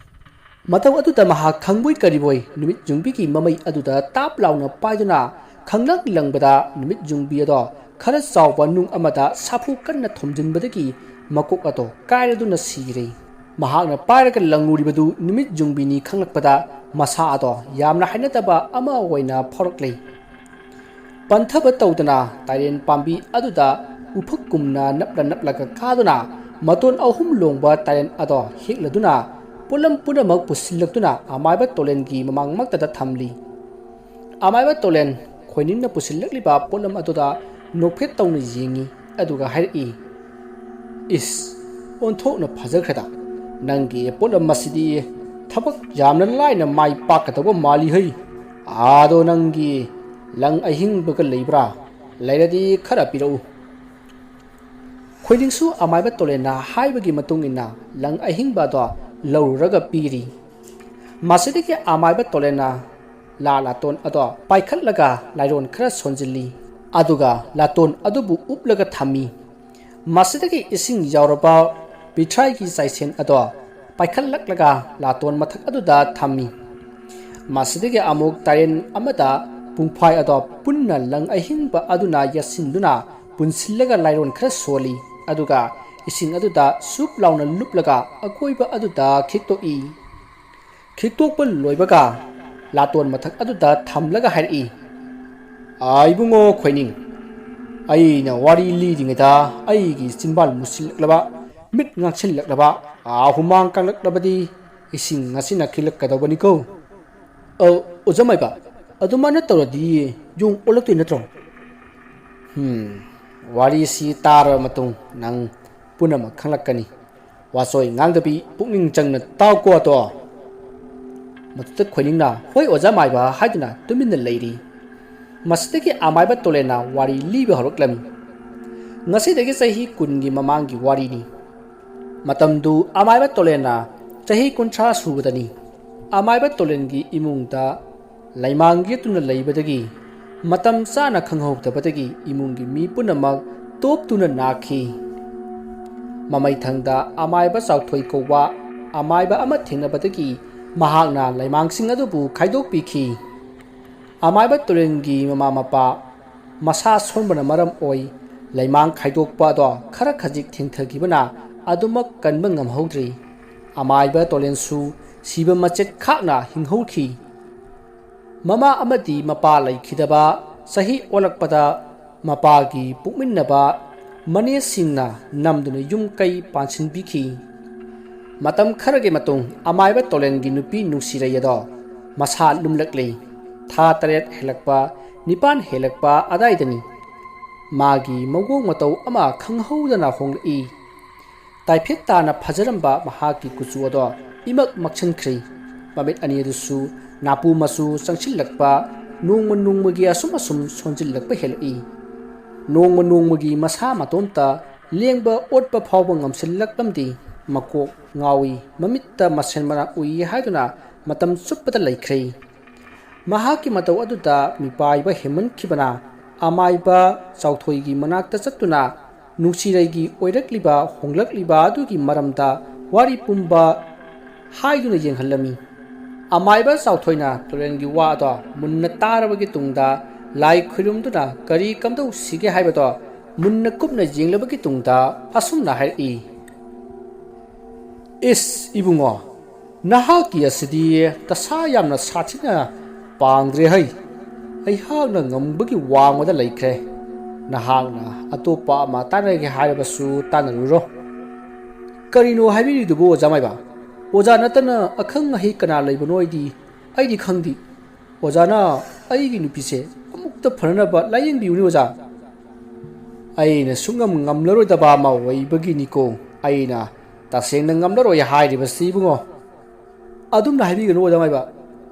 ꯃꯇꯧ ꯑꯗꯨꯗ ꯃꯍꯥꯛ ꯈꯪꯕꯣꯏ ꯀꯔꯤꯕꯣꯏ ꯅꯨꯃꯤꯠ ꯌꯨꯡꯕꯤꯒꯤ ꯃꯃꯩ ꯑꯗꯨꯗ ꯇꯥꯞ ꯂꯥꯎꯅ ꯄꯥꯏꯗꯨꯅ ꯈꯪꯂꯪ ꯂꯪꯕꯗ ꯅꯨꯃꯤꯠ ꯌꯨꯡꯕꯤ ꯑꯗꯣ ꯈꯔ ꯆꯥꯎꯕ ꯅꯨꯡ ꯑꯃꯗ ꯁꯥꯐꯨ ꯀꯟꯅ ꯊꯣꯝꯖꯤꯟꯕꯗꯒꯤ ꯃꯀꯣꯛ ꯑꯗꯣ ꯀꯥꯏꯔꯗꯨꯅ ꯁꯤꯈ꯭ꯔꯦ꯫ ꯃꯍꯥꯛꯅ ꯄꯥꯏꯔꯒ ꯂꯪꯉꯨꯔꯤꯕꯗꯨ ꯅꯨꯃꯤꯠ ꯌꯨꯡꯕꯤꯅꯤ ꯈꯪꯂꯛꯄꯗ ꯃꯁꯥ ꯑꯗꯣ ꯌꯥꯝꯅ ꯍꯩꯅꯗꯕ ꯑꯃ ꯑꯣꯏꯅ ꯐꯥꯎꯔꯛꯂꯦ꯫ ꯄꯟꯊꯕ ꯇꯧꯗꯅ ꯇꯥꯏꯔꯦꯟ ꯄꯥꯝꯕꯤ ꯑꯗꯨꯗ ꯎꯐꯛꯀꯨꯝꯅ ꯅꯞꯂ ꯅꯞꯂꯒ ꯀꯥꯗꯨꯅ ꯃꯇꯣꯟ ꯑꯍꯨꯝ ꯂꯣꯡꯕ ꯇꯥꯏꯔꯦꯟ ꯑꯗꯣ ꯍꯦꯛꯂꯗꯨꯅ ꯄꯣꯠꯂꯝ ꯄꯨꯝꯅꯃꯛ ꯄꯨꯁꯤꯜꯂꯛꯇꯨꯅ ꯑꯃꯥꯏꯕ ꯇꯣꯂꯦꯟꯒꯤ ꯃꯃꯥꯡꯃꯛꯇꯗ ꯊꯝꯂꯤ꯫ ꯑꯃꯥꯏꯕ ꯇꯣꯂꯦꯟ ꯈꯣꯏꯅꯤꯡꯅ ꯄꯨꯁꯤꯜꯂꯛꯂꯤꯕ ꯄꯣꯠꯂꯝ ꯑꯗꯨꯗ ꯅꯣꯛꯐꯦꯠ ꯇꯧꯅ ꯌꯦꯡꯉꯤ, ꯑꯗꯨꯒ ꯍꯥꯏꯔꯛꯏ, "ꯏꯁ, ꯑꯣꯟꯊꯣꯛꯅ ꯐꯖꯈ꯭ꯔꯦꯗ꯫ "ꯅꯪꯒꯤ ꯄꯣꯠꯂꯝ ꯑꯁꯤꯗꯤ ꯊꯕꯛ ꯌꯥꯝꯅ ꯂꯥꯏꯅ ꯃꯥꯏ ꯄꯥꯛꯀꯗꯧꯕ ꯃꯥꯜꯂꯤ ꯍꯩ꯫ ꯑꯗꯣ ꯅꯪꯒꯤ ꯂꯪ ꯑꯍꯤꯡꯕꯒ ꯂꯩꯕ꯭ꯔꯥ? ꯂꯩꯔꯗꯤ ꯈꯔ ꯄꯤꯔꯛꯎ"꯫ ꯈꯣꯏꯅꯤꯡꯁꯨ ꯑꯃꯥꯏꯕ ꯇꯣꯂꯦꯟꯅ ꯍꯥꯏꯕꯒꯤ ꯃꯇꯨꯡ ꯏꯟꯅ ꯂꯪ ꯑꯍꯤꯡꯕ ꯑꯗꯣ ꯂꯧꯔꯨꯔꯒ ꯄꯤꯔꯤ꯫ ꯃꯁꯤꯗꯒꯤ ꯑꯃꯥꯏꯕ ꯇꯣꯂꯦꯟꯅ ꯂꯥ ꯂꯥꯇꯣꯟ ꯑꯗꯣ ꯄꯥꯏꯈꯠꯂꯒ ꯂꯥꯏꯔꯣꯟ ꯈꯔ ꯁꯣꯟꯖꯤꯜꯂꯤ꯫ ꯑꯗꯨꯒ ꯂꯥꯇꯣꯟ ꯑꯗꯨꯕꯨ ꯎꯞꯂꯒ ꯊꯝꯃꯤ꯫ ꯃꯁꯤꯗꯒꯤ ꯏꯁꯤꯡ ꯌꯥꯎꯔꯕ ꯄꯤꯊ꯭ꯔꯥꯏꯒꯤ ꯆꯥꯏꯁꯦꯟ ꯑꯗꯣ ꯄꯥꯏꯈꯠꯂꯛꯂꯒ ꯂꯥꯇꯣꯟ ꯃꯊꯛ ꯑꯗꯨꯗ ꯊꯝꯃꯤ꯫ ꯃꯁꯤꯗꯒꯤ ꯑꯃꯨꯛ ꯇꯥꯏꯔꯦꯟ ꯑꯃꯗ ꯄꯨꯡꯐꯥꯏ ꯑꯗꯣ ꯄꯨꯟꯅ ꯂꯪ ꯑꯍꯤꯡꯕ ꯑꯗꯨꯅ ꯌꯦꯠꯁꯤꯟꯗꯨꯅ ꯄꯨꯟꯁꯤꯜꯂꯒ ꯂꯥꯏꯔꯣꯟ ꯈꯔ ꯁꯣꯜꯂꯤ꯫ ꯑꯗꯨꯒ ꯏꯁꯤꯡ ꯑꯗꯨꯗ ꯁꯨꯞ ꯂꯥꯎꯅ ꯂꯨꯞꯂꯒ ꯑꯀꯣꯏꯕ ꯑꯗꯨꯗ ꯈꯤꯛꯇꯣꯛꯏ꯫ ꯈꯤꯛꯇꯣꯛꯄ ꯂꯣꯏꯕꯒ ꯂꯥꯇꯣꯟ ꯃꯊꯛ ꯑꯗꯨꯗ ꯊꯝꯂꯒ ꯍꯥꯏꯔꯛꯏ, "ꯑꯥ, ꯏꯕꯨꯡꯉꯣ ꯈꯣꯏꯅꯤꯡ, ꯑꯩꯅ ꯋꯥꯔꯤ ꯂꯤꯔꯤꯉꯩꯗ ꯑꯩꯒꯤ ꯆꯤꯟꯕꯥꯜ ꯃꯨꯁꯤꯜꯂꯛꯂꯕ, ꯃꯤꯠ ꯉꯥꯡꯁꯤꯜꯂꯛꯂꯕ, ꯑꯥ, ꯍꯨꯃꯥꯡ ꯀꯥꯡꯂꯛꯂꯕꯗꯤ ꯏꯁꯤꯡ ꯑꯁꯤꯅ ꯈꯤꯛꯂꯛꯀꯗꯧꯕꯅꯤꯀꯣ꯫ ꯑ, ꯑꯣꯖꯥ ꯃꯥꯏꯕ, ꯑꯗꯨꯃꯥꯏꯅ ꯇꯧꯔꯗꯤ ꯌꯣꯡ ꯑꯣꯜꯂꯛꯇꯣꯏ ꯅꯠꯇ꯭ꯔꯣ?" "ꯍꯝ, ꯋꯥꯔꯤꯁꯤ ꯇꯥꯔꯕ ꯃꯇꯨꯡ ꯅꯪ ꯄꯨꯝꯅꯃꯛ ꯈꯪꯂꯛꯀꯅꯤ꯫ ꯋꯥꯆꯣꯏ ꯉꯥꯡꯗꯕꯤ ꯄꯨꯛꯅꯤꯡ ꯆꯪꯅ ꯇꯥꯎꯀꯣ ꯑꯗꯣ"꯫ ꯃꯗꯨꯗ ꯈꯣꯏꯅꯤꯡꯅ "ꯍꯣꯏ ꯑꯣꯖꯥ ꯃꯥꯏꯕ" ꯍꯥꯏꯗꯨꯅ ꯇꯨꯃꯤꯟꯅ ꯂꯩꯔꯤ꯫ ꯃꯁꯤꯗꯒꯤ ꯑꯃꯥꯏꯕ ꯇꯣꯂꯦꯟꯅ ꯋꯥꯔꯤ ꯂꯤꯕ ꯍꯧꯔꯛꯂꯝꯃꯤ꯫ ꯉꯁꯤꯗꯒꯤ ꯆꯍꯤ ꯀꯨꯟꯒꯤ ꯃꯃꯥꯡꯒꯤ ꯋꯥꯔꯤꯅꯤ꯫ ꯃꯇꯝꯗꯨ ꯑꯃꯥꯏꯕ ꯇꯣꯂꯦꯟꯅ ꯆꯍꯤ ꯀꯨꯟꯊ꯭ꯔꯥ ꯁꯨꯕꯗꯅꯤ꯫ ꯑꯃꯥꯏꯕ ꯇꯣꯂꯦꯟꯒꯤ ꯏꯃꯨꯡꯗ ꯂꯩꯃꯥꯡ ꯌꯦꯠꯇꯨꯅ ꯂꯩꯕꯗꯒꯤ ꯃꯇꯝ ꯆꯥꯅ ꯈꯪꯍꯧꯗꯕꯗꯒꯤ ꯏꯃꯨꯡꯒꯤ ꯃꯤ ꯄꯨꯝꯅꯃꯛ ꯇꯣꯞꯇꯨꯅ ꯅꯥꯈꯤ꯫ ꯃꯃꯩꯊꯪꯗ ꯑꯃꯥꯏꯕ ꯆꯥꯎꯊꯣꯏ ꯀꯧꯕ ꯑꯃꯥꯏꯕ ꯑꯃ ꯊꯦꯡꯅꯕꯗꯒꯤ ꯃꯍꯥꯛꯅ ꯂꯩꯃꯥꯡꯁꯤꯡ ꯑꯗꯨꯕꯨ ꯈꯥꯏꯗꯣꯛꯄꯤꯈꯤ꯫ ꯑꯃꯥꯏꯕ ꯇꯨꯔꯦꯜꯒꯤ ꯃꯃꯥ ꯃꯄꯥ ꯃꯁꯥ ꯁꯣꯟꯕꯅ ꯃꯔꯝ ꯑꯣꯏ ꯂꯩꯃꯥꯡ ꯈꯥꯏꯗꯣꯛꯄ ꯑꯗꯣ ꯈꯔ ꯈꯖꯤꯛ ꯊꯦꯡꯊꯈꯤꯕꯅ ꯑꯗꯨꯃꯛ ꯀꯟꯕ ꯉꯝꯍꯧꯗ꯭ꯔꯤ꯫ ꯑꯃꯥꯏꯕ ꯇꯣꯂꯦꯟꯁꯨ ꯁꯤꯕ ꯃꯆꯦꯠ ꯈꯥꯛꯅ ꯍꯤꯡꯍꯧꯈꯤ꯫ ꯃꯃꯥ ꯑꯃꯗꯤ ꯃꯄꯥ ꯂꯩꯈꯤꯗꯕ ꯆꯍꯤ ꯑꯣꯜꯂꯛꯄꯗ ꯃꯄꯥꯒꯤ ꯄꯣꯛꯃꯤꯟꯅꯕ ꯃꯅꯦꯁꯤꯡꯅ ꯅꯝꯗꯨꯅ ꯌꯨꯝ ꯀꯩ ꯄꯥꯟꯁꯤꯟꯕꯤꯈꯤ꯫ ꯃꯇꯝ ꯈꯔꯒꯤ ꯃꯇꯨꯡ ꯑꯃꯥꯏꯕ ꯇꯣꯂꯦꯟꯒꯤ ꯅꯨꯄꯤ ꯅꯨꯡꯁꯤꯔꯩ ꯑꯗꯣ ꯃꯁꯥ ꯂꯨꯝꯂꯛꯂꯤ꯫ ꯊꯥ ꯇꯔꯦꯠ ꯍꯦꯜꯂꯛꯄ, ꯅꯤꯄꯥꯟ ꯍꯦꯜꯂꯛꯄ ꯑꯗꯥꯏꯗꯅꯤ꯫ ꯃꯥꯒꯤ ꯃꯑꯣꯡ ꯃꯇꯧ ꯑꯃ ꯈꯪꯍꯧꯗꯅ ꯍꯣꯡꯂꯛꯏ꯫ ꯇꯥꯏꯐꯦꯠ ꯇꯥꯅ ꯐꯖꯔꯝꯕ ꯃꯍꯥꯛꯀꯤ ꯀꯨꯆꯨ ꯑꯗꯣ ꯏꯃꯛ ꯃꯛꯁꯤꯟꯈ꯭ꯔꯦ꯫ ꯃꯃꯤꯠ ꯑꯅꯤ ꯑꯗꯨꯁꯨ ꯅꯥꯄꯨ ꯃꯆꯨ ꯆꯪꯁꯤꯜꯂꯛꯄ, ꯅꯣꯡꯃ ꯅꯣꯡꯃꯒꯤ ꯑꯁꯨꯝ ꯑꯁꯨꯝ ꯁꯣꯟꯖꯤꯜꯂꯛꯄ ꯍꯦꯜꯂꯛꯏ꯫ ꯅꯣꯡꯃ ꯅꯣꯡꯃꯒꯤ ꯃꯁꯥ ꯃꯇꯣꯝꯇ ꯂꯦꯡꯕ ꯑꯣꯠꯄ ꯐꯥꯎꯕ ꯉꯝꯁꯤꯜꯂꯛꯂꯝꯗꯦ꯫ ꯃꯀꯣꯛ ꯉꯥꯎꯏ, ꯃꯃꯤꯠꯇ ꯃꯁꯦꯟ ꯃꯅꯥ ꯎꯏ ꯍꯥꯏꯗꯨꯅ ꯃꯇꯝ ꯆꯨꯞꯄꯗ ꯂꯩꯈ꯭ꯔꯦ꯫ ꯃꯍꯥꯛꯀꯤ ꯃꯇꯧ ꯑꯗꯨꯗ ꯃꯤꯄꯥꯏꯕ ꯍꯦꯟꯃꯟꯈꯤꯕꯅ ꯑꯃꯥꯏꯕ ꯆꯥꯎꯊꯣꯏꯒꯤ ꯃꯅꯥꯛꯇ ꯆꯠꯇꯨꯅ ꯅꯨꯡꯁꯤꯔꯩꯒꯤ ꯑꯣꯏꯔꯛꯂꯤꯕ ꯍꯣꯡꯂꯛꯂꯤꯕ ꯑꯗꯨꯒꯤ ꯃꯔꯝꯗ ꯋꯥꯔꯤ ꯄꯨꯝꯕ ꯍꯥꯏꯗꯨꯅ ꯌꯦꯡꯍꯜꯂꯝꯃꯤ꯫ ꯑꯃꯥꯏꯕ ꯆꯥꯎꯊꯣꯏꯅ ꯇꯨꯔꯦꯜꯒꯤ ꯋꯥ ꯑꯗꯣ ꯃꯨꯟꯅ ꯇꯥꯔꯕꯒꯤ ꯇꯨꯡꯗ ꯂꯥꯏ ꯈꯨꯔꯨꯝꯗꯨꯅ ꯀꯔꯤ ꯀꯝꯗꯧꯁꯤꯒꯦ ꯍꯥꯏꯕꯗꯣ ꯃꯨꯟꯅ ꯀꯨꯞꯅ ꯌꯦꯡꯂꯕꯒꯤ ꯇꯨꯡꯗ ꯑꯁꯨꯝꯅ ꯍꯥꯏꯔꯛꯏ, "ꯏꯁ ꯏꯕꯨꯡꯉꯣ, ꯅꯍꯥꯛꯀꯤ ꯑꯁꯤꯗꯤ ꯇꯁꯥ ꯌꯥꯝꯅ ꯁꯥꯊꯤꯅ ꯄꯥꯡꯗ꯭ꯔꯦ ꯍꯩ꯫ ꯑꯩꯍꯥꯛꯅ ꯉꯝꯕꯒꯤ ꯋꯥꯡꯃꯗ ꯂꯩꯈ꯭ꯔꯦ꯫ ꯅꯍꯥꯛꯅ ꯑꯇꯣꯞꯄ ꯑꯃ ꯇꯥꯟꯅꯒꯦ ꯍꯥꯏꯔꯕꯁꯨ ꯇꯥꯟꯅꯔꯨꯔꯣ꯫ ꯀꯔꯤꯅꯣ ꯍꯥꯏꯕꯤꯔꯤꯗꯨꯕꯨ, ꯑꯣꯖꯥ ꯃꯥꯏꯕ? ꯑꯣꯖꯥ ꯅꯠꯇꯅ ꯑꯈꯪ ꯑꯍꯩ ꯀꯅꯥ ꯂꯩꯕꯅꯣ? ꯑꯩꯗꯤ, ꯑꯩꯗꯤ ꯈꯪꯗꯦ꯫ ꯑꯣꯖꯥꯅ ꯑꯩꯒꯤ ꯅꯨꯄꯤꯁꯦ ꯑꯃꯨꯛꯇ ꯐꯅꯅꯕ ꯂꯥꯌꯦꯡꯕꯤꯌꯨꯅꯦ, ꯑꯣꯖꯥ꯫ ꯑꯩꯅ ꯁꯨꯡꯉꯝ ꯉꯝꯂꯔꯣꯏꯗꯕ ꯑꯃ ꯑꯣꯏꯕꯒꯤꯅꯤꯀꯣ ꯑꯩꯅ ꯇꯁꯦꯡꯅ ꯉꯝꯂꯔꯣꯏ ꯍꯥꯏꯔꯤꯕꯁꯤ, ꯏꯕꯨꯡꯉꯣ꯫ ꯑꯗꯨꯝꯅ ꯍꯥꯏꯕꯤꯒꯅꯨ, ꯑꯣꯖꯥ ꯃꯥꯏꯕ꯫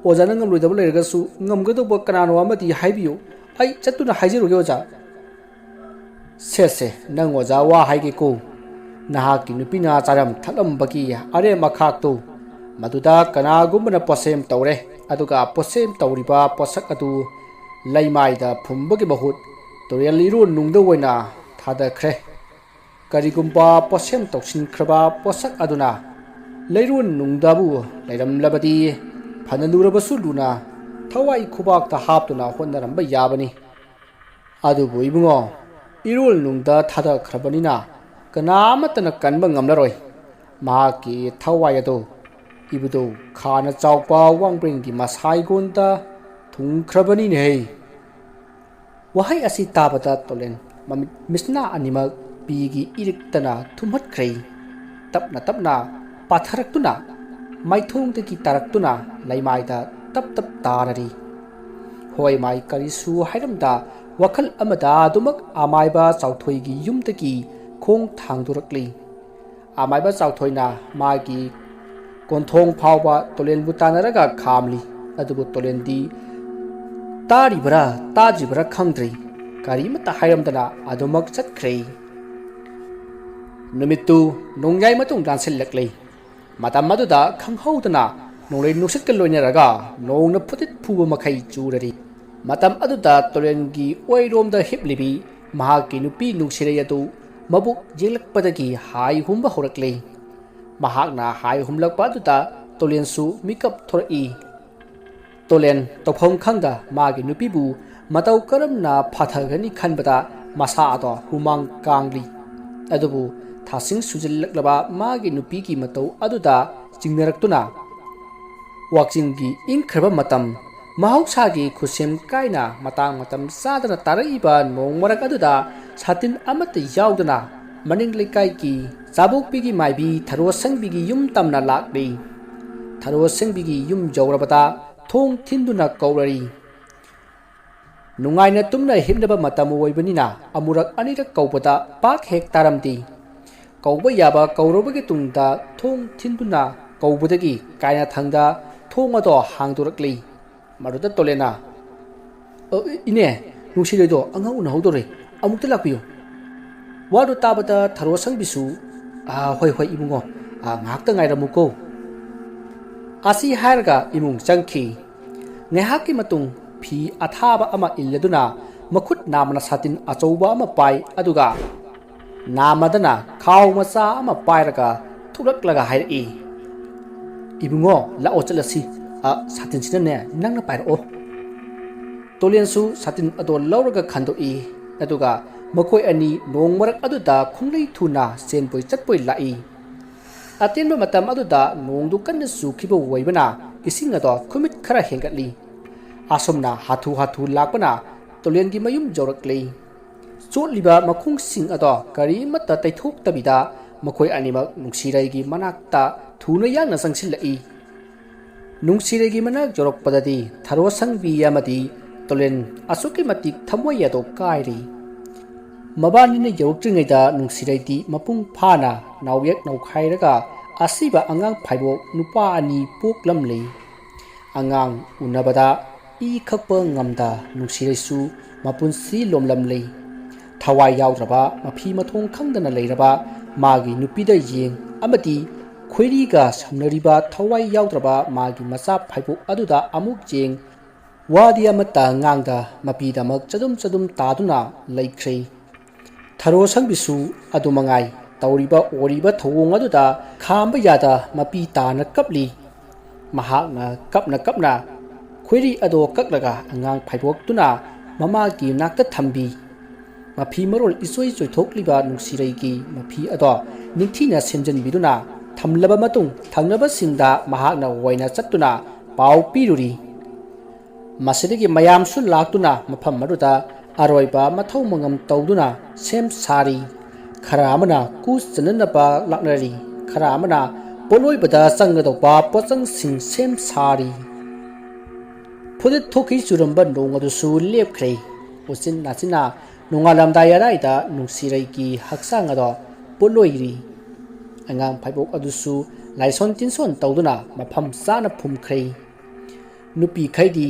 ꯑꯣꯖꯥꯅ ꯉꯝꯂꯣꯏꯗꯕ ꯂꯩꯔꯒꯁꯨ ꯉꯝꯒꯗꯧꯕ ꯀꯅꯥꯅꯣ ꯑꯃꯗꯤ ꯍꯥꯏꯕꯤꯌꯨ꯫ ꯑꯩ ꯆꯠꯇꯨꯅ ꯍꯥꯏꯖꯔꯨꯒꯦ, ꯑꯣꯖꯥ꯫ ꯁꯦ, ꯁꯦ, ꯅꯪ ꯑꯣꯖꯥ ꯋꯥ ꯍꯥꯏꯒꯦꯀꯣ꯫ ꯅꯍꯥꯛꯀꯤ ꯅꯨꯄꯤꯅ ꯆꯥꯔꯝ ꯊꯛꯂꯝꯕꯒꯤ ꯑꯔꯦꯝ ꯑꯈꯥꯛꯇꯨ ꯃꯗꯨꯗ ꯀꯅꯥꯒꯨꯝꯕꯅ ꯄꯣꯠꯁꯦꯝ ꯇꯧꯔꯦ, ꯑꯗꯨꯒ ꯄꯣꯠꯁꯦꯝ ꯇꯧꯔꯤꯕ ꯄꯣꯠꯁꯛ ꯑꯗꯨ ꯂꯩꯃꯥꯏꯗ ꯐꯨꯝꯕꯒꯤ ꯃꯍꯨꯠ ꯇꯨꯔꯦꯜ ꯏꯔꯣꯟ ꯅꯨꯡꯗ ꯑꯣꯏꯅ ꯊꯥꯗꯈ꯭ꯔꯦ꯫ ꯀꯔꯤꯒꯨꯝꯕ ꯄꯣꯠꯁꯦꯝ ꯇꯧꯁꯤꯟꯈ꯭ꯔꯕ ꯄꯣꯠꯁꯛ ꯑꯗꯨꯅ ꯂꯩꯔꯣꯟ ꯅꯨꯡꯗꯕꯨ ꯂꯩꯔꯝꯂꯕꯗꯤ ꯐꯅ ꯂꯨꯔꯕꯁꯨ ꯂꯨꯅ ꯊꯋꯥꯏ ꯈꯨꯕꯥꯛꯇ ꯍꯥꯞꯇꯨꯅ ꯍꯣꯠꯅꯔꯝꯕ ꯌꯥꯕꯅꯤ꯫ ꯑꯗꯨꯕꯨ ꯏꯕꯨꯡꯉꯣ, ꯏꯔꯣꯜ ꯅꯨꯡꯗ ꯊꯥꯗꯈ꯭ꯔꯕꯅꯤꯅ ꯀꯅꯥ ꯑꯃꯠꯇꯅ ꯀꯟꯕ ꯉꯝꯂꯔꯣꯏ꯫ ꯃꯍꯥꯛꯀꯤ ꯊꯋꯥꯏ ꯑꯗꯨ ꯏꯕꯨꯙꯧ ꯈꯥꯅ ꯆꯥꯎꯕ ꯋꯥꯡꯕ꯭ꯔꯦꯟꯒꯤ ꯃꯁꯥꯏꯒꯣꯟꯗ ꯊꯨꯡꯈ꯭ꯔꯕꯅꯤꯅꯦꯍꯦ꯫" ꯋꯥꯍꯩ ꯑꯁꯤ ꯇꯥꯕꯗ ꯇꯣꯂꯦꯟ ꯃꯃꯤꯠ ꯃꯤꯠꯁꯅꯥ ꯑꯅꯤꯃꯛ ꯄꯤꯒꯤ ꯏꯔꯤꯛꯇꯅ ꯊꯨꯝꯍꯠꯈ꯭ꯔꯦ꯫ ꯇꯞꯅ ꯇꯞꯅ ꯄꯥꯊꯔꯛꯇꯨꯅ ꯃꯥꯏꯊꯣꯡꯗꯒꯤ ꯇꯥꯔꯛꯇꯨꯅ ꯂꯩꯃꯥꯏꯗ ꯇꯞ ꯇꯞ ꯇꯥꯔꯔꯤ꯫ ꯍꯣꯏ ꯃꯥꯏ ꯀꯔꯤꯁꯨ ꯍꯥꯏꯔꯝꯗ ꯋꯥꯈꯜ ꯑꯃꯗ ꯑꯗꯨꯃꯛ ꯑꯃꯥꯏꯕ ꯆꯥꯎꯊꯣꯏꯒꯤ ꯌꯨꯝꯗꯒꯤ ꯈꯣꯡ ꯊꯥꯡꯗꯣꯔꯛꯂꯤ꯫ ꯑꯃꯥꯏꯕ ꯆꯥꯎꯊꯣꯏꯅ ꯃꯥꯒꯤ ꯀꯣꯟꯊꯣꯡ ꯐꯥꯎꯕ ꯇꯣꯂꯦꯟꯕꯨ ꯇꯥꯟꯅꯔꯒ ꯈꯥꯝꯂꯤ꯫ ꯑꯗꯨꯕꯨ ꯇꯣꯂꯦꯟꯗꯤ ꯇꯥꯔꯤꯕꯔꯥ ꯇꯥꯗ꯭ꯔꯤꯕꯔꯥ ꯈꯪꯗ꯭ꯔꯤ, ꯀꯔꯤꯃꯠꯇ ꯍꯥꯏꯔꯝꯗꯅ ꯑꯗꯨꯃꯛ ꯆꯠꯈ꯭ꯔꯦ꯫ ꯅꯨꯃꯤꯠꯇꯨ ꯅꯣꯡꯌꯥꯏ ꯃꯇꯨꯡ ꯂꯥꯟꯁꯤꯜꯂꯛꯂꯦ꯫ ꯃꯇꯝ ꯑꯗꯨꯗ ꯈꯪꯍꯧꯗꯅ ꯅꯣꯡꯂꯩ ꯅꯨꯡꯁꯤꯠꯀ ꯂꯣꯏꯅꯔꯒ ꯅꯣꯡꯅ ꯐꯨꯇꯤꯠ ꯐꯨꯕ ꯃꯈꯩ ꯆꯨꯔꯔꯤ꯫ ꯃꯇꯝ ꯑꯗꯨꯗ ꯇꯨꯔꯦꯜꯒꯤ ꯑꯣꯏꯔꯣꯝꯗ ꯍꯤꯞꯂꯤꯕꯤ ꯃꯍꯥꯛꯀꯤ ꯅꯨꯄꯤ ꯅꯨꯡꯁꯤꯔꯩ ꯑꯗꯨ ꯃꯕꯨꯛ ꯌꯦꯛꯂꯛꯄꯗꯒꯤ ꯍꯥꯏ ꯍꯨꯝꯕ ꯍꯧꯔꯛꯂꯦ꯫ ꯃꯍꯥꯛꯅ ꯍꯥꯏ ꯍꯨꯝꯂꯛꯄ ꯑꯗꯨꯗ ꯇꯣꯂꯦꯟꯁꯨ ꯃꯤꯀꯞ ꯊꯣꯔꯛꯏ꯫ ꯇꯣꯂꯦꯟ ꯇꯧꯐꯝ ꯈꯪꯗ ꯃꯥꯒꯤ ꯅꯨꯄꯤꯕꯨ ꯃꯇꯧ ꯀꯔꯝꯅ ꯐꯥꯊꯒꯅꯤ ꯈꯟꯕꯗ ꯃꯁꯥ ꯑꯗꯣ ꯍꯨꯃꯥꯡ ꯀꯥꯡꯂꯤ꯫ ꯑꯗꯨꯕꯨ ꯊꯥꯁꯤꯡ ꯁꯨꯖꯤꯜꯂꯛꯂꯕ ꯃꯥꯒꯤ ꯅꯨꯄꯤꯒꯤ ꯃꯇꯧ ꯑꯗꯨꯗ ꯆꯤꯡꯅꯔꯛꯇꯨꯅ ꯋꯥꯛꯆꯤꯡꯒꯤ ꯏꯪꯈ꯭ꯔꯕ ꯃꯇꯝ, ꯃꯍꯧꯁꯥꯒꯤ ꯈꯨꯠꯁꯦꯝ ꯀꯥꯏꯅ ꯃꯇꯥꯡ ꯃꯇꯝ ꯆꯥꯗꯅ ꯇꯥꯔꯛꯏꯕ ꯅꯣꯡ ꯃꯔꯛ ꯑꯗꯨꯗ ꯁꯥꯇꯤꯟ ꯑꯃꯠꯇ ꯌꯥꯎꯗꯅ ꯃꯅꯤꯡ ꯂꯩꯀꯥꯏꯒꯤ ꯆꯥꯕꯣꯛꯄꯤꯒꯤ ꯃꯥꯏꯕꯤ ꯊꯔꯣ ꯁꯪꯕꯤꯒꯤ ꯌꯨꯝ ꯇꯝꯅ ꯂꯥꯛꯂꯤ꯫ ꯊꯔꯣ ꯁꯪꯕꯤꯒꯤ ꯌꯨꯝ ꯌꯧꯔꯕꯗ ꯊꯣꯡ ꯊꯤꯟꯗꯨꯅ ꯀꯧꯔꯔꯤ꯫ ꯅꯨꯡꯉꯥꯏꯅ ꯇꯨꯝꯅ ꯍꯤꯞꯅꯕ ꯃꯇꯝ ꯑꯣꯏꯕꯅꯤꯅ ꯑꯃꯨꯔꯛ ꯑꯅꯤꯔꯛ ꯀꯧꯕꯗ ꯄꯥꯛ ꯍꯦꯛ ꯇꯥꯔꯝꯗꯦ꯫ ꯀꯧꯕ ꯌꯥꯕ ꯀꯧꯔꯕꯒꯤ ꯇꯨꯡꯗ ꯊꯣꯡ ꯊꯤꯟꯗꯨꯅ ꯀꯧꯕꯗꯒꯤ ꯀꯥꯏꯅꯊꯪꯗ ꯊꯣꯡ ꯑꯗꯣ ꯍꯥꯡꯗꯣꯔꯛꯂꯤ꯫ ꯃꯗꯨꯗ ꯇꯣꯂꯦꯅ, "ꯑ, ꯏꯅꯦ, ꯅꯨꯡꯁꯤꯔꯩꯗꯣ ꯑꯉꯥꯡ ꯎꯅꯍꯧꯗꯧꯔꯦ, ꯑꯃꯨꯛꯇ ꯂꯥꯛꯄꯤꯌꯨ꯫" ꯋꯥꯗꯨ ꯇꯥꯕꯗ ꯊꯔꯣ ꯁꯪꯕꯤꯁꯨ, "ꯑꯥ, ꯍꯣꯏ, ꯍꯣꯏ, ꯏꯕꯨꯡꯉꯣ, ꯑꯥ, ꯉꯥꯏꯍꯥꯛꯇ ꯉꯥꯏꯔꯝꯃꯨꯀꯣ꯫" ꯑꯁꯤ ꯍꯥꯏꯔꯒ ꯏꯃꯨꯡ ꯆꯪꯈꯤ꯫ ꯉꯥꯏꯍꯥꯛꯀꯤ ꯃꯇꯨꯡ ꯐꯤ ꯑꯊꯥꯕ ꯑꯃ ꯏꯜꯂꯗꯨꯅ ꯃꯈꯨꯠ ꯅꯥꯝꯃꯅ ꯁꯥꯇꯤꯟ ꯑꯆꯧꯕ ꯑꯃ ꯄꯥꯏ, ꯑꯗꯨꯒ ꯅꯥꯝꯃꯗꯅ ꯈꯥꯎ ꯃꯆꯥ ꯑꯃ ꯄꯥꯏꯔꯒ ꯊꯣꯛꯂꯛꯂꯒ ꯍꯥꯏꯔꯛꯏ, "ꯏꯕꯨꯡꯉꯣ, ꯂꯥꯛꯑꯣ ꯆꯠꯂꯁꯤ꯫ ꯑ, ꯁꯥꯇꯤꯟꯁꯤꯅꯅꯦ ꯅꯪꯅ ꯄꯥꯏꯔꯛꯑꯣ꯫" ꯇꯣꯂꯦꯟꯁꯨ ꯁꯥꯇꯤꯟ ꯑꯗꯣ ꯂꯧꯔꯒ ꯈꯟꯗꯣꯛꯏ꯫ ꯑꯗꯨꯒ ꯃꯈꯣꯏ ꯑꯅꯤ ꯅꯣꯡ ꯃꯔꯛ ꯑꯗꯨꯗ ꯈꯣꯡꯂꯩ ꯊꯨꯅ ꯆꯦꯟꯕꯣꯏ ꯆꯠꯄꯣꯏ ꯂꯥꯛꯏ꯫ ꯑꯇꯦꯟꯕ ꯃꯇꯝ ꯑꯗꯨꯗ ꯅꯣꯡꯗꯨ ꯀꯟꯅ ꯆꯨꯈꯤꯕ ꯑꯣꯏꯕꯅ ꯏꯁꯤꯡ ꯑꯗꯣ ꯈꯨꯃꯤꯠ ꯈꯔ ꯍꯦꯟꯒꯠꯂꯤ꯫ ꯑꯁꯨꯝꯅ ꯍꯥꯊꯨ ꯍꯥꯊꯨ ꯂꯥꯛꯄꯅ ꯇꯣꯂꯦꯟꯒꯤ ꯃꯌꯨꯝ ꯌꯧꯔꯛꯂꯤ꯫ ꯆꯣꯠꯂꯤꯕ ꯃꯈꯣꯡꯁꯤꯡ ꯑꯗꯣ ꯀꯔꯤꯃꯠꯇ ꯇꯩꯊꯣꯛꯇꯕꯤꯗ ꯃꯈꯣꯏ ꯑꯅꯤꯃꯛ ꯅꯨꯡꯁꯤꯔꯩꯒꯤ ꯃꯅꯥꯛꯇ ꯊꯨꯅ ꯌꯥꯡꯅ ꯆꯪꯁꯤꯜꯂꯛꯏ꯫ ꯅꯨꯡꯁꯤꯔꯩꯒꯤ ꯃꯅꯥꯛ ꯌꯧꯔꯛꯄꯗꯗꯤ ꯊꯔꯣ ꯁꯪꯕꯤ ꯑꯃꯗꯤ ꯇꯣꯂꯦꯟ ꯑꯁꯨꯛꯀꯤ ꯃꯇꯤꯛ ꯊꯃꯣꯏ ꯑꯗꯣ ꯀꯥꯏꯔꯤ꯫ ꯃꯕꯥꯅꯤꯅ ꯌꯧꯔꯛꯇ꯭ꯔꯤꯉꯩꯗ ꯅꯨꯡꯁꯤꯔꯩꯗꯤ ꯃꯄꯨꯡ ꯐꯥꯅ ꯅꯥꯎꯌꯦꯛ ꯅꯧꯈꯥꯏꯔꯒ ꯑꯁꯤꯕ ꯑꯉꯥꯡ ꯐꯥꯏꯕꯣꯛ ꯅꯨꯄꯥ ꯑꯅꯤ ꯄꯣꯛꯂꯝꯂꯤ꯫ ꯑꯉꯥꯡ ꯎꯅꯕꯗ ꯏ ꯈꯛꯄ ꯉꯝꯗ ꯅꯨꯡꯁꯤꯔꯩꯁꯨ ꯃꯄꯨꯟꯁꯤ ꯂꯣꯝꯂꯝꯂꯤ꯫ ꯊꯋꯥꯏ ꯌꯥꯎꯗ꯭ꯔꯕ, ꯃꯐꯤ ꯃꯊꯣꯡ ꯈꯪꯗꯅ ꯂꯩꯔꯕ ꯃꯥꯒꯤ ꯅꯨꯄꯤꯗ ꯌꯦꯡ ꯑꯃꯗꯤ ꯈꯣꯏꯔꯤꯒ ꯁꯝꯅꯔꯤꯕ ꯊꯋꯥꯏ ꯌꯥꯎꯗ꯭ꯔꯕ ꯃꯥꯒꯤ ꯃꯆꯥ ꯐꯥꯏꯕꯣꯛ ꯑꯗꯨꯗ ꯑꯃꯨꯛ ꯌꯦꯡ, ꯋꯥꯗꯤ ꯑꯃꯠꯇ ꯉꯥꯡꯗ ꯃꯄꯤꯗꯃꯛ ꯆꯗꯨꯝ ꯆꯗꯨꯝ ꯇꯥꯗꯨꯅ ꯂꯩꯈ꯭ꯔꯦ꯫ ꯊꯔꯣ ꯁꯪꯕꯤꯁꯨ ꯑꯗꯨꯃꯉꯥꯏ, ꯇꯧꯔꯤꯕ ꯑꯣꯏꯔꯤꯕ ꯊꯧꯑꯣꯡ ꯑꯗꯨꯗ ꯈꯥꯝꯕ ꯌꯥꯗ ꯃꯄꯤ ꯇꯥꯅ ꯀꯞꯂꯤ꯫ ꯃꯍꯥꯛꯅ ꯀꯞꯅ ꯀꯞꯅ ꯈꯣꯏꯔꯤ ꯑꯗꯣ ꯀꯛꯂꯒ ꯑꯉꯥꯡ ꯐꯥꯏꯕꯣꯛꯇꯨꯅ ꯃꯃꯥꯒꯤ ꯅꯥꯛꯇ ꯊꯝꯕꯤ꯫ ꯃꯐꯤ ꯃꯔꯣꯜ ꯏꯆꯣꯏ ꯆꯣꯏꯊꯣꯛꯂꯤꯕ ꯅꯨꯡꯁꯤꯔꯩꯒꯤ ꯃꯐꯤ ꯑꯗꯣ ꯅꯤꯡꯊꯤꯅ ꯁꯦꯝꯖꯤꯟꯕꯤꯗꯨꯅ ꯊꯝꯂꯕ ꯃꯇꯨꯡ, ꯊꯪꯅꯕꯁꯤꯡꯗ ꯃꯍꯥꯛꯅ ꯑꯣꯏꯅ ꯆꯠꯇꯨꯅ ꯄꯥꯎ ꯄꯤꯔꯨꯔꯤ꯫ ꯃꯁꯤꯗꯒꯤ ꯃꯌꯥꯝꯁꯨ ꯂꯥꯛꯇꯨꯅ ꯃꯐꯝ ꯑꯗꯨꯗ ꯑꯔꯣꯏꯕ ꯃꯊꯧ ꯃꯉꯝ ꯇꯧꯗꯨꯅ ꯁꯦꯝ ꯁꯥꯔꯤ꯫ ꯈꯔ ꯑꯃꯅ ꯀꯨ ꯆꯟꯅꯅꯕ ꯂꯥꯛꯅꯔꯤ, ꯈꯔ ꯑꯃꯅ ꯄꯣꯠꯂꯣꯏꯕꯗ ꯆꯪꯒꯗꯧꯕ ꯄꯣꯠꯆꯪꯁꯤꯡ ꯁꯦꯝ ꯁꯥꯔꯤ꯫ ꯐꯨꯗꯤꯠ ꯊꯣꯛꯈꯤ ꯆꯨꯔꯝꯕ ꯅꯣꯡ ꯑꯗꯨꯁꯨ ꯂꯦꯞꯈ꯭ꯔꯦ꯫ ꯎꯆꯤꯟ ꯅꯥꯆꯤꯟꯅ ꯅꯣꯡꯉꯥꯜꯂꯝꯗꯥꯏ ꯑꯗꯥꯏꯗ ꯅꯨꯡꯁꯤꯔꯩꯒꯤ ꯍꯛꯆꯥꯡ ꯑꯗꯣ ꯄꯣꯠꯂꯣꯏꯔꯤ꯫ ꯑꯉꯥꯡ ꯐꯥꯏꯕꯣꯛ ꯑꯗꯨꯁꯨ ꯂꯥꯏꯁꯣꯟ ꯇꯤꯟꯁꯣꯟ ꯇꯧꯗꯨꯅ ꯃꯐꯝ ꯆꯥꯅ ꯐꯨꯝꯈ꯭ꯔꯦ꯫ ꯅꯨꯄꯤꯈꯩꯗꯤ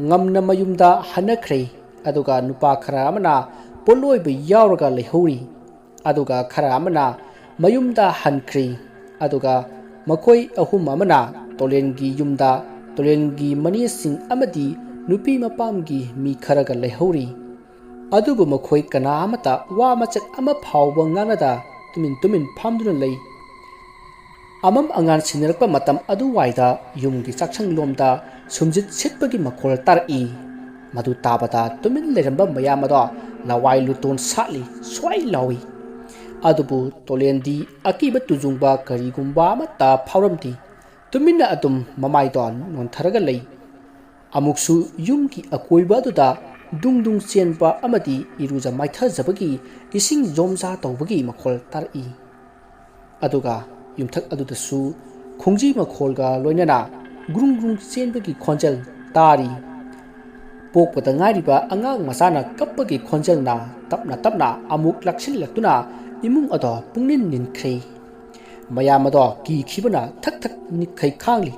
ꯉꯝꯅ ꯃꯌꯨꯝꯗ ꯍꯟꯅꯈ꯭ꯔꯦ, ꯑꯗꯨꯒ ꯅꯨꯄꯥ ꯈꯔ ꯑꯃꯅ ꯄꯣꯠꯂꯣꯏꯕ ꯌꯥꯎꯔꯒ ꯂꯩꯍꯧꯔꯤ, ꯑꯗꯨꯒ ꯈꯔ ꯑꯃꯅ ꯃꯌꯨꯝꯗ ꯍꯟꯈ꯭ꯔꯦ꯫ ꯑꯗꯨꯒ ꯃꯈꯣꯏ ꯑꯍꯨꯝ ꯑꯃꯅ ꯇꯣꯂꯦꯟꯒꯤ ꯌꯨꯝꯗ, ꯇꯣꯂꯦꯟꯒꯤ ꯃꯅꯦꯁꯤꯡ ꯑꯃꯗꯤ ꯅꯨꯄꯤ ꯃꯄꯥꯝꯒꯤ ꯃꯤ ꯈꯔꯒ ꯂꯩꯍꯧꯔꯤ꯫ ꯑꯗꯨꯕꯨ ꯃꯈꯣꯏ ꯀꯅꯥ ꯑꯃꯠꯇ ꯋꯥ ꯃꯆꯦꯠ ꯑꯃ ꯐꯥꯎꯕ ꯉꯥꯡꯅꯗ ꯇꯨꯃꯤꯟ ꯇꯨꯃꯤꯟ ꯐꯝꯗꯨꯅ ꯂꯩ꯫ ꯑꯃꯝ ꯑꯉꯥꯟ ꯁꯤꯟꯅꯔꯛꯄ ꯃꯇꯝ ꯑꯗꯨꯋꯥꯏꯗ ꯌꯨꯝꯒꯤ ꯆꯥꯛꯁꯪꯂꯣꯝꯗ ꯁꯨꯝꯖꯤꯠ ꯁꯤꯠꯄꯒꯤ ꯃꯈꯣꯜ ꯇꯥꯔꯛꯏ꯫ ꯃꯗꯨ ꯇꯥꯕꯗ ꯇꯨꯃꯤꯟ ꯂꯩꯔꯝꯕ ꯃꯌꯥꯝ ꯑꯗꯣ ꯂꯋꯥꯏ ꯂꯨꯇꯣꯟ ꯁꯥꯠꯂꯤ, ꯁ꯭ꯋꯥꯏ ꯂꯥꯎꯏ꯫ ꯑꯗꯨꯕꯨ ꯇꯣꯂꯦꯟꯗꯤ ꯑꯀꯤꯕ ꯇꯨꯖꯨꯡꯕ ꯀꯔꯤꯒꯨꯝꯕ ꯑꯃꯠꯇ ꯐꯥꯎꯔꯝꯗꯦ꯫ ꯇꯨꯃꯤꯟꯅ ꯑꯗꯨꯝ ꯃꯃꯥꯏꯗꯣ ꯅꯣꯟꯊꯔꯒ ꯂꯩ꯫ ꯑꯃꯨꯛꯁꯨ ꯌꯨꯝꯒꯤ ꯑꯀꯣꯏꯕ ꯑꯗꯨꯗ ꯗꯨꯡ ꯗꯨꯡ ꯆꯦꯟꯕ ꯑꯃꯗꯤ ꯏꯔꯨꯖ ꯃꯥꯏꯊꯖꯕꯒꯤ, ꯏꯁꯤꯡ ꯖꯣꯝꯖꯥ ꯇꯧꯕꯒꯤ ꯃꯈꯣꯜ ꯇꯥꯔꯛꯏ꯫ ꯑꯗꯨꯒ ꯌꯨꯝꯊꯛ ꯑꯗꯨꯗꯁꯨ ꯈꯣꯡꯖꯤ ꯃꯈꯣꯜꯒ ꯂꯣꯏꯅꯅ ꯒ꯭ꯔꯨꯡ ꯒ꯭ꯔꯨꯡ ꯆꯦꯟꯕꯒꯤ ꯈꯣꯟꯖꯦꯜ ꯇꯥꯔꯤ꯫ ꯄꯣꯛꯄꯗ ꯉꯥꯏꯔꯤꯕ ꯑꯉꯥꯡ ꯃꯆꯥꯅ ꯀꯞꯄꯒꯤ ꯈꯣꯟꯖꯦꯜꯅ ꯇꯞꯅ ꯇꯞꯅ ꯑꯃꯨꯛ ꯂꯥꯛꯁꯤꯜꯂꯛꯇꯨꯅ ꯏꯃꯨꯡ ꯑꯗꯣ ꯄꯨꯡꯅꯤꯟ ꯅꯤꯟꯈ꯭ꯔꯦ꯫ ꯃꯌꯥꯝ ꯑꯗꯣ ꯀꯤꯈꯤꯕꯅ ꯊꯛ ꯊꯛ ꯅꯤꯛꯈꯩ ꯈꯥꯡꯂꯤ꯫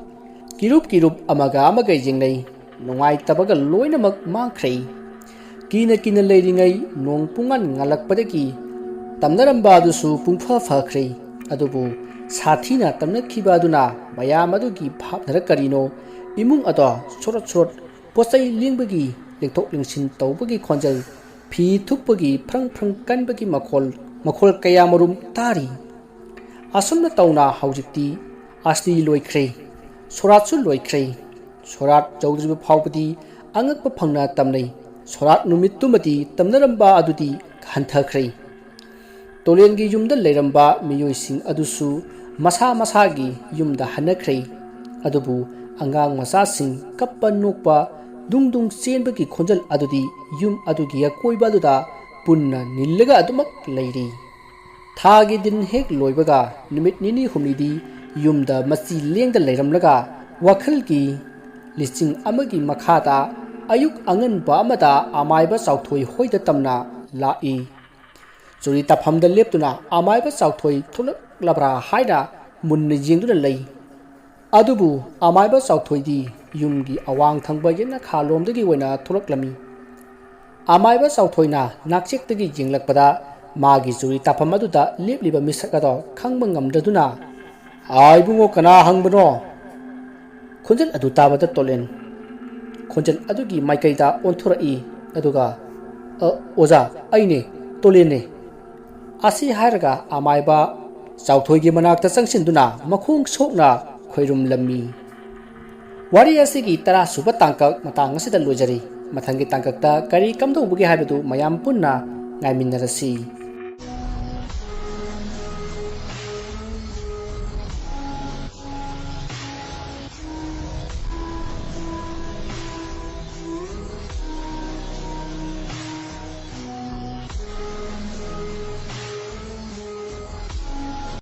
ꯀꯤꯔꯨꯞ ꯀꯤꯔꯨꯞ ꯑꯃꯒ ꯑꯃꯒ ꯌꯦꯡꯅꯩ꯫ ꯅꯨꯡꯉꯥꯏꯇꯕꯒ ꯂꯣꯏꯅꯃꯛ ꯃꯥꯡꯈ꯭ꯔꯦ꯫ ꯀꯤꯅ ꯀꯤꯅ ꯂꯩꯔꯤꯉꯩ ꯅꯣꯡ ꯄꯨꯡꯉꯥꯟ ꯉꯥꯜꯂꯛꯄꯗꯒꯤ ꯇꯝꯅꯔꯝꯕ ꯑꯗꯨꯁꯨ ꯄꯨꯡꯐ ꯐꯈ꯭ꯔꯦ꯫ ꯑꯗꯨꯕꯨ ꯁꯥꯊꯤꯅ ꯇꯝꯅꯈꯤꯕ ꯑꯗꯨꯅ ꯃꯌꯥꯝ ꯑꯗꯨꯒꯤ ꯚꯥꯞꯅꯔ ꯀꯔꯤꯅꯣ ꯏꯃꯨꯡ ꯑꯗꯣ ꯁꯣꯔꯣꯠ ꯁꯣꯔꯣꯠ ꯄꯣꯠꯆꯩ ꯂꯦꯡꯕꯒꯤ, ꯂꯦꯡꯊꯣꯛ ꯂꯦꯡꯁꯤꯟ ꯇꯧꯕꯒꯤ ꯈꯣꯟꯖꯦꯜ, ꯐꯤ ꯊꯨꯞꯄꯒꯤ ꯐ꯭ꯔꯪ ꯐ꯭ꯔꯪ ꯀꯟꯕꯒꯤ ꯃꯈꯣꯜ, ꯃꯈꯣꯜ ꯀꯌꯥꯃꯔꯨꯝ ꯇꯥꯔꯤ꯫ ꯑꯁꯨꯝꯅ ꯇꯧꯅ ꯍꯧꯖꯤꯛꯇꯤ ꯑꯁꯇꯤ ꯂꯣꯏꯈ꯭ꯔꯦ, ꯁꯣꯔꯥꯠꯁꯨ ꯂꯣꯏꯈ꯭ꯔꯦ꯫ ꯁꯣꯔꯥꯠ ꯌꯧꯗ꯭ꯔꯤꯕ ꯐꯥꯎꯕꯗꯤ ꯑꯉꯛꯄ ꯐꯪꯅ ꯇꯝꯅꯩ꯫ ꯁꯣꯔꯥꯠ ꯅꯨꯃꯤꯠꯇꯨꯃꯗꯤ ꯇꯝꯅꯔꯝꯕ ꯑꯗꯨꯗꯤ ꯍꯟꯊꯈ꯭ꯔꯦ꯫ ꯇꯣꯂꯦꯟꯒꯤ ꯌꯨꯝꯗ ꯂꯩꯔꯝꯕ ꯃꯤꯑꯣꯏꯁꯤꯡ ꯑꯗꯨꯁꯨ ꯃꯁꯥ ꯃꯁꯥꯒꯤ ꯌꯨꯝꯗ ꯍꯟꯅꯈ꯭ꯔꯦ꯫ ꯑꯗꯨꯕꯨ ꯑꯉꯥꯡ ꯃꯆꯥꯁꯤꯡ ꯀꯞꯄ ꯅꯣꯛꯄ, ꯗꯨꯡ ꯗꯨꯡ ꯆꯦꯟꯕꯒꯤ ꯈꯣꯟꯖꯦꯜ ꯑꯗꯨꯗꯤ ꯌꯨꯝ ꯑꯗꯨꯒꯤ ꯑꯀꯣꯏꯕ ꯑꯗꯨꯗ ꯄꯨꯟꯅ ꯅꯤꯜꯂꯒ ꯑꯗꯨꯃꯛ ꯂꯩꯔꯤ꯫ ꯊꯥꯒꯤ ꯗꯤꯟ ꯍꯦꯛ ꯂꯣꯏꯕꯒ ꯅꯨꯃꯤꯠ ꯅꯤꯅꯤ ꯍꯨꯝꯅꯤꯗꯤ ꯌꯨꯝꯗ ꯃꯆꯤ ꯂꯦꯡꯗ ꯂꯩꯔꯝꯂꯒ ꯋꯥꯈꯜꯒꯤ ꯂꯤꯁꯤꯡ ꯑꯃꯒꯤ ꯃꯈꯥꯗ ꯑꯌꯨꯛ ꯑꯉꯟꯕ ꯑꯃꯗ ꯑꯃꯥꯏꯕ ꯆꯥꯎꯊꯣꯏ ꯍꯣꯏꯗ ꯇꯝꯅ ꯂꯥꯛꯏ꯫ ꯆꯨꯔꯤ ꯇꯥꯐꯝꯗ ꯂꯦꯞꯇꯨꯅ ꯑꯃꯥꯏꯕ ꯆꯥꯎꯊꯣꯏ ꯊꯣꯛꯂꯛꯂꯕ꯭ꯔꯥ ꯍꯥꯏꯅ ꯃꯨꯟꯅ ꯌꯦꯡꯗꯨꯅ ꯂꯩ꯫ ꯑꯗꯨꯕꯨ ꯑꯃꯥꯏꯕ ꯆꯥꯎꯊꯣꯏꯗꯤ ꯌꯨꯝꯒꯤ ꯑꯋꯥꯡ ꯊꯪꯕ ꯌꯦꯅꯈꯥꯂꯣꯝꯗꯒꯤ ꯑꯣꯏꯅ ꯊꯣꯛꯂꯛꯂꯝꯃꯤ꯫ ꯑꯃꯥꯏꯕ ꯆꯥꯎꯊꯣꯏꯅ ꯅꯥꯛꯆꯦꯛꯇꯒꯤ ꯌꯦꯡꯂꯛꯄꯗ ꯃꯥꯒꯤ ꯆꯨꯔꯤ ꯇꯥꯐꯝ ꯑꯗꯨꯗ ꯂꯦꯞꯂꯤꯕ ꯃꯤꯁꯛ ꯑꯗꯣ ꯈꯪꯕ ꯉꯝꯗꯗꯨꯅ, "ꯑꯥ, ꯏꯕꯨꯡꯉꯣ, ꯀꯅꯥ ꯍꯪꯕꯅꯣ?" ꯈꯣꯟꯖꯦꯜ ꯑꯗꯨ ꯇꯥꯕꯗ ꯇꯣꯂꯦꯟ ꯈꯣꯟꯖꯦꯜ ꯑꯗꯨꯒꯤ ꯃꯥꯏꯀꯩꯗ ꯑꯣꯟꯊꯣꯔꯛꯏ꯫ ꯑꯗꯨꯒ, "ꯑ, ꯑꯣꯖꯥ, ꯑꯩꯅꯦ, ꯇꯣꯂꯦꯟꯅꯦ꯫" ꯑꯁꯤ ꯍꯥꯏꯔꯒ ꯑꯃꯥꯏꯕ ꯆꯥꯎꯊꯣꯏꯒꯤ ꯃꯅꯥꯛꯇ ꯆꯪꯁꯤꯟꯗꯨꯅ ꯃꯈꯣꯡ ꯁꯣꯛꯅ ꯈꯣꯏꯔꯨꯝꯂꯝꯃꯤ꯫ ꯋꯥꯔꯤ ꯑꯁꯤꯒꯤ ꯇꯔꯥ ꯁꯨꯕ ꯇꯥꯡꯀꯛ ꯃꯇꯥꯡ ꯑꯁꯤꯗ ꯂꯣꯏꯖꯔꯤ꯫ ꯃꯊꯪꯒꯤ ꯇꯥꯡꯀꯛꯇ ꯀꯔꯤ ꯀꯝꯗꯧꯕꯒꯦ ꯍꯥꯏꯕꯗꯨ ꯃꯌꯥꯝ ꯄꯨꯟꯅ ꯉꯥꯏꯃꯤꯟꯅꯔꯁꯤ꯫